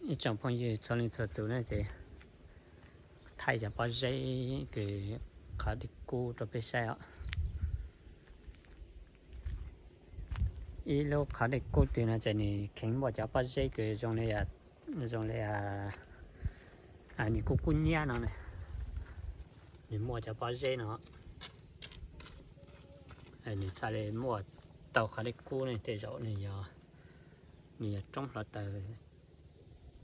Ib tsoom phooj ywg txhua leej txhua tus na ces thaij cov pob zeb kws qhov dej kub rau peb saib os. Ib lub qhov dej kub twg no ces nws kheev muaj cov pob zeb kws zoo li, zoo li nws kub kub nyiab no na. Nws muaj cov pob zeb no, nws txhaj li muaj tau qhov dej kub ne. Tej zaum nws yog roob hluav taws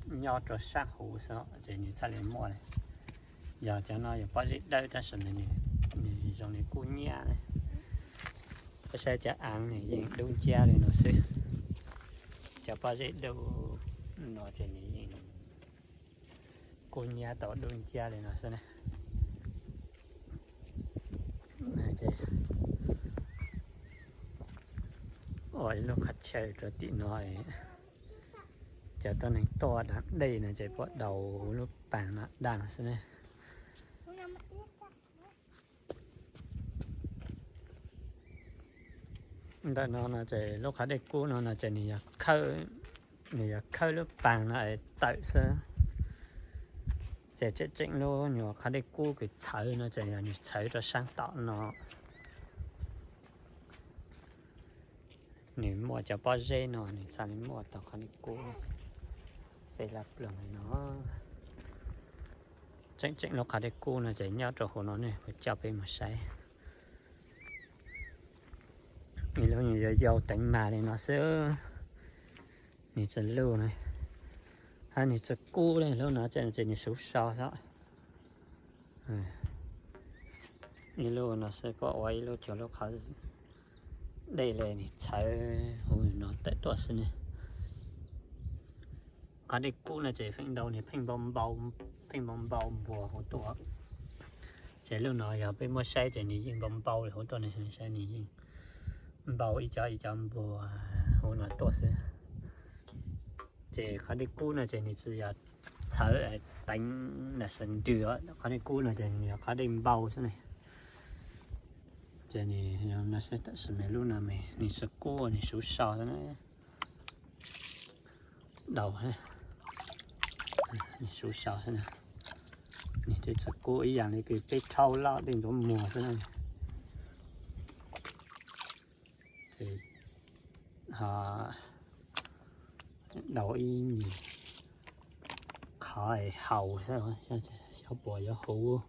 nyob rau sab huv xwb ces nws txhaj li muaj. Yog cov no yog pob zeb dawb tab sis nws zoo li kub nyiab. Peb saib cov aav nws yeej dub nciab li no xwb. Cov pob zeb dub no ces nws yeej kub nyiab tau dub nciab li no xwb na. Ua ib lub qhov chaw rau tim no, cov tuab neeg tuaj da dej no ces puab daus lub paag no da xwb na. Ntawm no no ces lub qhov dej kub no no ces nws yog khawb lub paag no tawm xwb. Ces tseem tseem lub nyuam qhov dej kub kws txhawv no ces yog nws txhawv rau saab tom no. Nws muaj cov pob zeb no nws txhaj li muaj tau qhov dej kub xeb laj ploog li no. Tseem tseem lub qhov dej kub no ces nyob rau huv no ne, kuv coj peb mus saib. Ib lub nws yau yau teev mag li no xwb. Nws tsis luj na, hab nws tsis kub li lub no ces nws suv so xwb. Ib lub no xwb, puab ua ib lub cuag lub qhov dej li nws txhawv huv no tawm tuaj xwb ne. Qhov dej kub no ces feem ntau nws pheej npau npau npuas huv tuaj. Ces lub no yog peb muab saib ces nws yeej npau npau li huv tuaj ne, saib nws yeej npau ib co ib co npuas huv no tuaj xwb. Ces qhov dej kub no ces nws tsis yog txhawv teev na sawv ntws, qhov dej kub no ces nws yog qhov dej npau xwb ne. Ces nws no xwb, tam sim no lub no nws tsis kub, nws suv so xwb na. Daus, nws suv so xwb na. Nws twb tsis kub ib yam li kws peb rhaub loj dej ntxuav muag xwb na. Ces daus ib nyuag qhov haus xwb, xyov puas yuav huv.